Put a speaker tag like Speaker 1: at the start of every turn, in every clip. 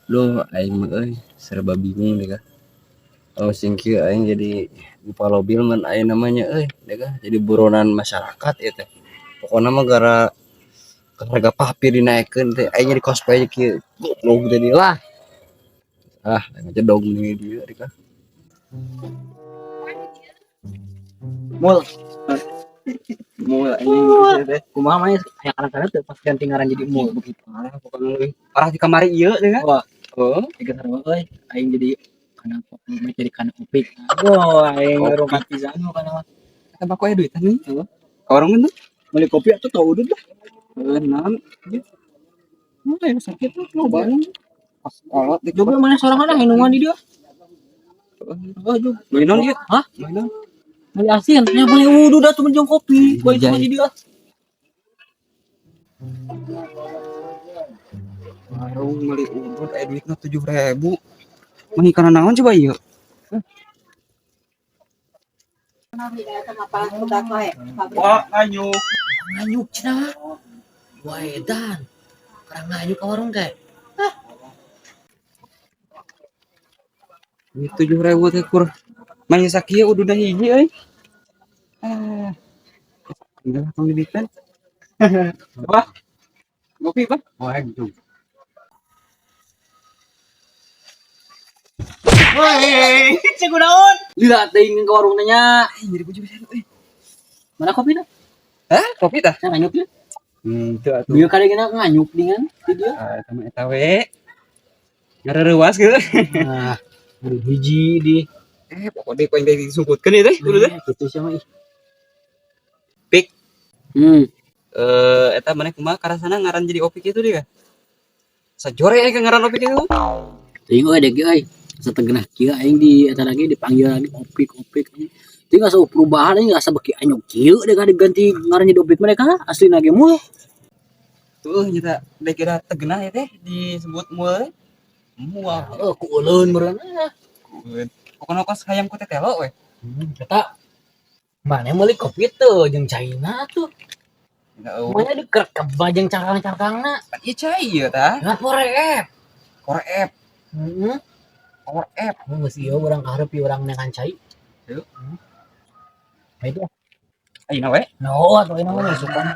Speaker 1: Duh, aing mah euy serba bingung deh kah. Oh, sing kieu aing jadi Buffalo Bill man aing namanya euy, deh kah jadi buronan masyarakat ieu teh. Pokona mah gara harga papir dinaikkeun teh aing jadi cosplay kieu. Goblok teh lah. Ah, aing jedog nih dieu deh kah.
Speaker 2: Mul,
Speaker 1: Mul anjing teh.
Speaker 2: Kumaha mah aya karena teh pas ganti ngaran jadi mul begitu.
Speaker 1: Parah pokona leuwih parah di kamari ieu deh kah.
Speaker 2: Wah.
Speaker 1: Oh,
Speaker 2: Tiga sarua euy, aing jadi kana mah jadi kana opik. Aduh, aing
Speaker 1: Opik.
Speaker 2: rumah pisan mah kana mah.
Speaker 1: Eta mah aya duitan nih.
Speaker 2: Heeh.
Speaker 1: Ka warung tuh.
Speaker 2: Beli kopi atuh tau udut lah.
Speaker 1: Heuh, naon?
Speaker 2: Mana yang sakit tuh loba.
Speaker 1: Pas kolot di
Speaker 2: Coba mana sorangan ah minuman di dia. Oh, juga.
Speaker 1: Beli naon ieu?
Speaker 2: Hah?
Speaker 1: Beli naon?
Speaker 2: Beli asin, nya beli udut atuh menjong kopi. Kowe
Speaker 1: Iya.
Speaker 2: cuma di dia.
Speaker 1: Warung meuli udut aya duitna 7.000. Meuni kana naon coba ieu? Wah, nganyuk.
Speaker 2: Nganyuk cenah. Wah, edan. Kurang nganyuk ka warung teh.
Speaker 1: Ini 7.000 teh kur. Main sakieu ududna hiji euy. Ah. Enggak tong dibikin. Wah. Ngopi, Pak. Oh, gitu.
Speaker 2: Woi, cek naon? Lila teuing ka warung teh nya.
Speaker 1: Eh, jadi kunci bisa euy.
Speaker 2: Mana kopina?
Speaker 1: Hah? Kopi tah?
Speaker 2: Nah, nganyuk ya.
Speaker 1: Teu atuh.
Speaker 2: Bieu kadang nganyuk dengan di dia.
Speaker 1: Ah, eta mah eta we. Ngareurewas geus.
Speaker 2: Nah, aduh hiji di.
Speaker 1: Eh, pokoknya ku aing teh disungkutkeun ieu teh, kudu teh.
Speaker 2: Gitu sih mah ih.
Speaker 1: Pik. Eh, eta maneh kumaha karasana ngaran jadi opik itu dia? Sajore aing ngaran opik itu.
Speaker 2: Teuing euy dek euy. Sategenah kieu aing di eta lagi dipanggil lagi opik-opik. Teuing asa perubahan aing asa beki anyuk kieu dek diganti ngaran jadi opik mereka aslina ge mul.
Speaker 1: Tuh nyata dek kira tegenah ya teh disebut mul. Mual.
Speaker 2: Heeh, ku euleun meureun. Ah.
Speaker 1: Pokoknya kos hayam ku tetelo we.
Speaker 2: Eta mana meuli kopi teu jeung China tuh. Mana dikerekep jeung cangkang-cangkangna.
Speaker 1: Pan ieu cai ieu tah.
Speaker 2: Ngan korep.
Speaker 1: Korep,
Speaker 2: Heeh.
Speaker 1: korep.
Speaker 2: Mun geus ieu urang kaharep ieu urang neangan cai.
Speaker 1: Yuk.
Speaker 2: Nah itu.
Speaker 1: Ayeuna we.
Speaker 2: No, atuh ayeuna mah isukan.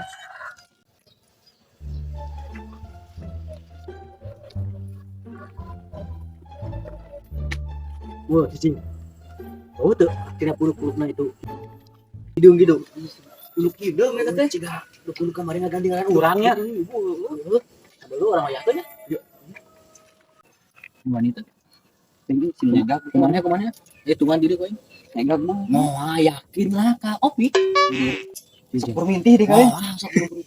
Speaker 2: Wah, cicing. Oh tuh, kira puluk-pulukna itu. Hidung gitu.
Speaker 1: Uluk hideung eta teh.
Speaker 2: Cigah, dukun kemarin ngaganti ngaran urang nya. Heeh. Dulu orang aya teh nya. Wanita.
Speaker 1: Tinggi si nyegak.
Speaker 2: Kumanya kumanya? Eh tungguan diri koin.
Speaker 1: Nyegak mah.
Speaker 2: Moal yakin lah ka Opik.
Speaker 1: Sok permintih deh kalian.
Speaker 2: Moal sok buru-buru.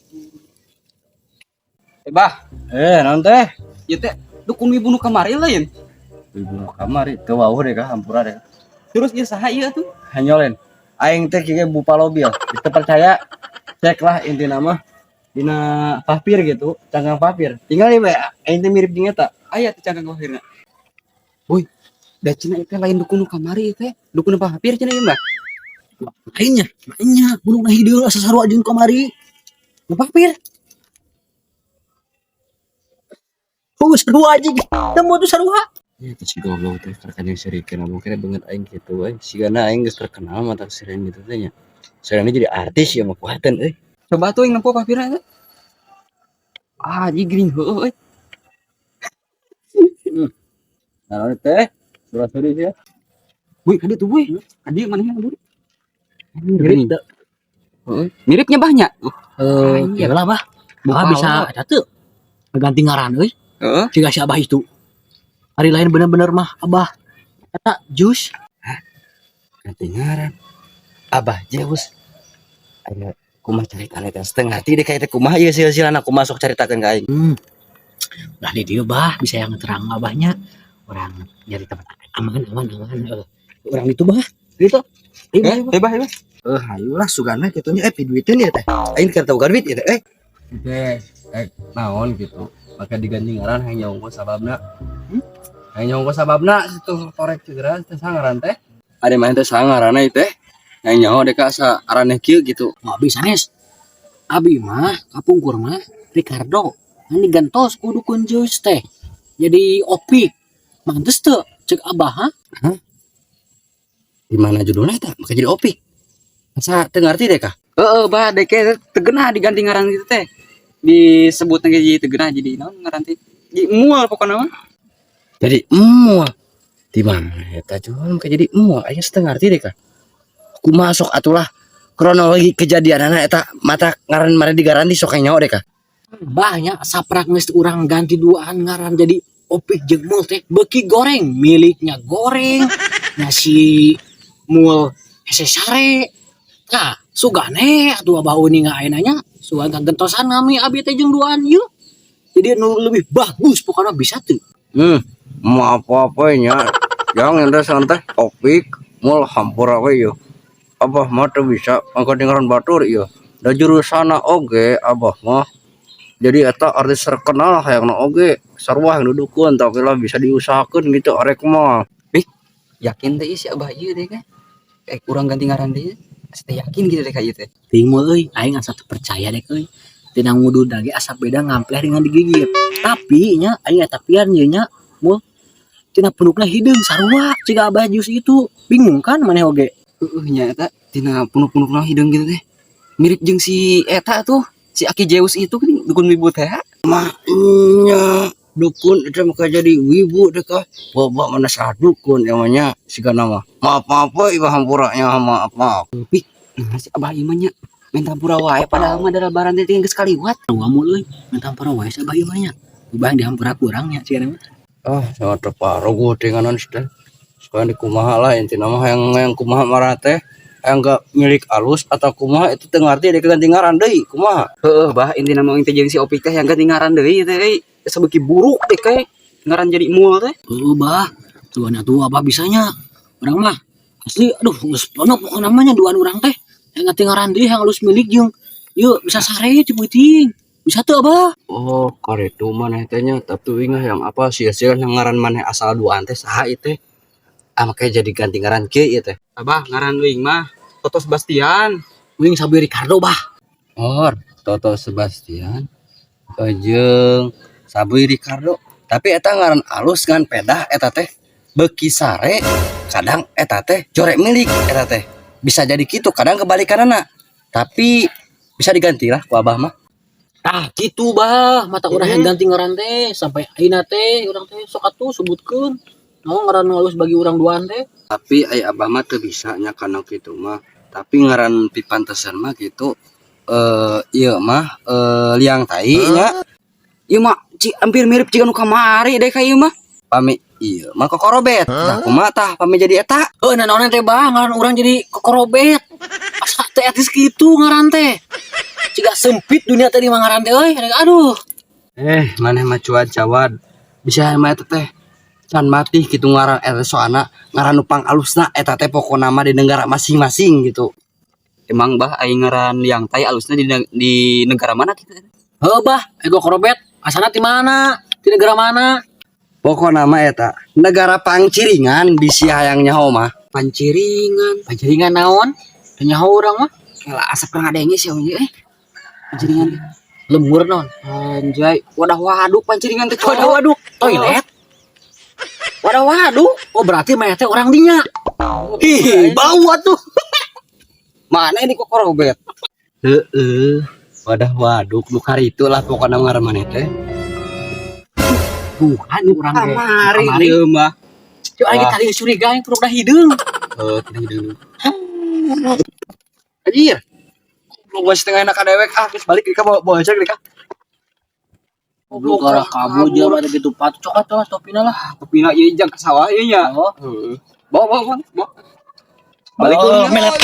Speaker 1: Eh, bah,
Speaker 3: Eh, naon teh?
Speaker 1: ieu teh dukun wibu nu kamari lain.
Speaker 3: Ibu kamari teu wawuh deh kah hampura deh.
Speaker 1: Terus ieu saha ieu tuh?
Speaker 3: Hanyolen. Aing teh kieu Buffalo Bill. Teu percaya cek lah intina mah dina papir gitu, cangkang papir. Tinggal ieu bae aing teh mirip jeung eta.
Speaker 1: Aya teh cangkang papirna. Woi, da cenah ieu teh lain dukun nu kamari ieu teh. Dukun nu papir cenah ieu mah.
Speaker 2: Lainnya, lainnya bulung na hideung asa sarua jeung kamari. Nu papir. Oh, sarua anjing. Temu tuh sarua.
Speaker 1: Ya, itu si goblok teh karek jeung sirikeun ngomong kira banget aing kitu euy. Sigana aing geus terkenal mah tah sireun gitu teh nya. Sireun jadi artis ya mah kuateun euy. Coba tuh aing nempo papirna teh. Ah, anjing geuning heueuh euy.
Speaker 3: Naon teh? Sura-suri sia.
Speaker 1: Woi, kadieu tuh woi. Kadieu manehna buru.
Speaker 2: Mirip teu?
Speaker 1: Heeh. Miripnya banyak.
Speaker 2: Eh,
Speaker 1: Iya.
Speaker 2: lah bah. Bah bisa eta teu. Ganti ngaran euy.
Speaker 1: Heeh.
Speaker 2: Siga si Abah itu. Hari lain bener-bener mah Abah eta jus.
Speaker 1: Hah? Ganti ngaran. Abah Zeus. Ayo kumaha caritana teh setengah hati deh kayak teh kumaha ieu silsilana kumaha sok caritakeun ka aing.
Speaker 2: Lah di dieu bah bisa yang terang abahnya. Orang nyari tempat aman aman aman. Orang itu bah. Gitu. Ayo,
Speaker 1: Eh,
Speaker 2: ayo, bah.
Speaker 1: eh, bah, eh, bah.
Speaker 3: Eh, hayu lah sugana kitu nya piduiteun ieu teh. Aing keur tau duit ieu teh. Eh,
Speaker 1: Teh, naon gitu. Maka diganti ngaran hayang nyaho sababna. Hayang nyaho sababna situ korek cedera teh sangaran teh. Ada main teh sangaranna ieu teh. Hayang nyaho deka asa araneh kieu gitu.
Speaker 2: Nggak bisa nes. Abi mah kapungkur mah Ricardo. Ini gantos kudu dukun jus teh. Jadi Opik. Mantes teu cek Abah, ha?
Speaker 1: Di mana judulnya eta? Maka jadi Opik. Masa teu ngarti deh kah?
Speaker 4: Heeh, Bah, deke teu geunah diganti ngaran gitu teh. Disebut jadi teu geunah, jadi naon ngaran teh? Jadi mual pokokna mah.
Speaker 1: Jadi mual. Di mana eta jual maka jadi mual? Aing teu ngarti deh kah? Kumaha sok atulah kronologi kejadianana eta mata ngaran mare digaranti sok nyaho deh kah?
Speaker 2: Banyak saprak geus urang ganti duaan ngaran jadi Opik jeung Mul teh beuki goreng, miliknya goreng. Nah, si Mul hese sare. Nah, sugane atuh Abah uning ayeuna nya sugan kagentosan kami abi teh jeung duaan ieu. Jadi nu lebih bagus pokoknya bisa tuh.
Speaker 1: Mau apa-apa nya. Jangan enda santai Opik mul hampura we yo. Abah mah teu bisa angkat ngaran batur ieu. Da jurusana oge abah mah jadi eta artis terkenal hayangna oge sarua yang dudukeun, tapi lah bisa diusahakeun gitu arek mah.
Speaker 4: Yakin teh si Abah ieu teh kan? Eh, urang ganti ngaran deui. Asa teh yakin gitu deh ka ieu teh.
Speaker 2: Ting mah euy, aing asa teu percaya deh euy. Tina ngudud lagi asa beda ngampleh dengan digigit. Tapi nya aing eta pian ieu nya mul tina punukna hideung sarua ciga Abah Jus itu. Bingung kan maneh oge?
Speaker 4: Heeh nya, eta tina punuk-punukna hideung gitu teh. Mirip jeung si eta tuh, si Aki Zeus itu kan dukun wibu teh.
Speaker 1: Nya dukun itu maka jadi wibu deh kah? Bawa mana sah dukun namanya siga nama. Maaf maaf we ieu hampura nya, maaf maaf.
Speaker 4: Nah, si Abah ieu mah nya minta hampura wae, padahal mah da lebaran teh geus kaliwat.
Speaker 2: Sarua mul euy, minta hampura wae si Abah ieu mah nya. Ubah dihampura kurang nya sia mah.
Speaker 1: Ah, sangat terparuh dengan teh. Sekarang di kumaha lah intina mah yang kumaha marah teh yang enggak milik alus atau kumaha itu teu ngarti dia ganti ngaran deui kumaha.
Speaker 4: Heeh, Bah, intina mah teh jeung si Opik teh yang ganti ngaran deui teh euy. Asa beuki buruk teh kayak ngaran jadi Mul teh.
Speaker 2: Heuh bah, tuan atuh apa bisanya? Urang mah asli aduh geus pono pokokna namanya duaan urang teh. Yang ganti ngaran deui yang alus milik jeung yuk bisa sare ti peuting. Bisa tuh, Abah.
Speaker 1: Oh, karitu maneh teh nya, tapi uing yang apa sia-sia yang ngaran maneh asal duaan teh saha ieu teh? Ah, makanya jadi ganti ngaran kieu ieu teh.
Speaker 4: Abah, ngaran uing mah Toto Sebastian.
Speaker 2: Uing Sabi Ricardo, Bah.
Speaker 1: Oh, Toto Sebastian. Jeung Sabuy Ricardo. Tapi eta ngaran alus ngan pedah eta teh beuki sare, kadang eta teh jorek milik eta teh. Bisa jadi kitu, kadang kebalikanana. Tapi bisa diganti lah ku Abah mah.
Speaker 2: Tah gitu, Bah, mata urang yang ganti ngaran teh sampai ayeuna teh urang teh sok atuh sebutkeun. Naon ngaran nu alus bagi urang duaan teh?
Speaker 1: Tapi ai Abah mah teu bisa nya kana kitu mah. Tapi ngaran pipantesan mah gitu ieu mah liang tai nya.
Speaker 4: Ieu mah hampir mirip jiga nu kamari deh ka ieu mah.
Speaker 1: Pami ieu mah kokorobet. Tah kumaha tah pami jadi eta?
Speaker 2: Heuh, naon teh, Bah, ngaran urang jadi kokorobet. Asa teh etis kitu ngaran teh. Ciga sempit dunia tadi mah ngaran teh euy. Aduh.
Speaker 1: Eh, maneh mah cuad cawad. Bisa mah eta teh can mati kitu ngaran eta soalna ngaran nu pang alusna eta teh pokona mah di negara masing-masing gitu.
Speaker 4: Emang, Bah, aing ngaran liang tai alusna di negara mana gitu?
Speaker 2: Heuh, Bah, ego korobet asalna ti mana? Ti negara mana?
Speaker 1: Pokona mah eta negara pangciringan bisi hayang nyaho mah.
Speaker 4: Panciringan.
Speaker 2: Panciringan naon? Teu nyaho urang mah.
Speaker 4: Kela asa pernah ngadenge sih euy eh. Panciringan teh.
Speaker 2: Lembur naon?
Speaker 4: Anjay, wadah waduk panciringan teh.
Speaker 2: Wadah waduk, toilet.
Speaker 4: Wadah waduk.
Speaker 2: Oh, berarti mah teh orang dinya. Ih, bau atuh.
Speaker 4: Mana ini kokorobet?
Speaker 1: Heeh. Wadah waduk nu karitu lah pokona ngaran maneh teh.
Speaker 2: Bukan urang ge.
Speaker 4: Kamari
Speaker 2: Kamari.
Speaker 4: ieu mah.
Speaker 2: Cuk aing tadi curiga aing purukna hideung.
Speaker 4: Heuh, tidak hideung.
Speaker 1: Anjir. Goblok gua setengah enak dewek ah, geus balik dika bawa bawa aja dika.
Speaker 2: Goblok arah kabur dia mah gitu patu coklat lah topina lah.
Speaker 4: Topina ieu jang ke sawah ieu nya.
Speaker 2: Oh.
Speaker 4: Heeh. Bawa bawa bawa. Bawa. Balik
Speaker 2: Oh,
Speaker 4: dulu.
Speaker 2: melet.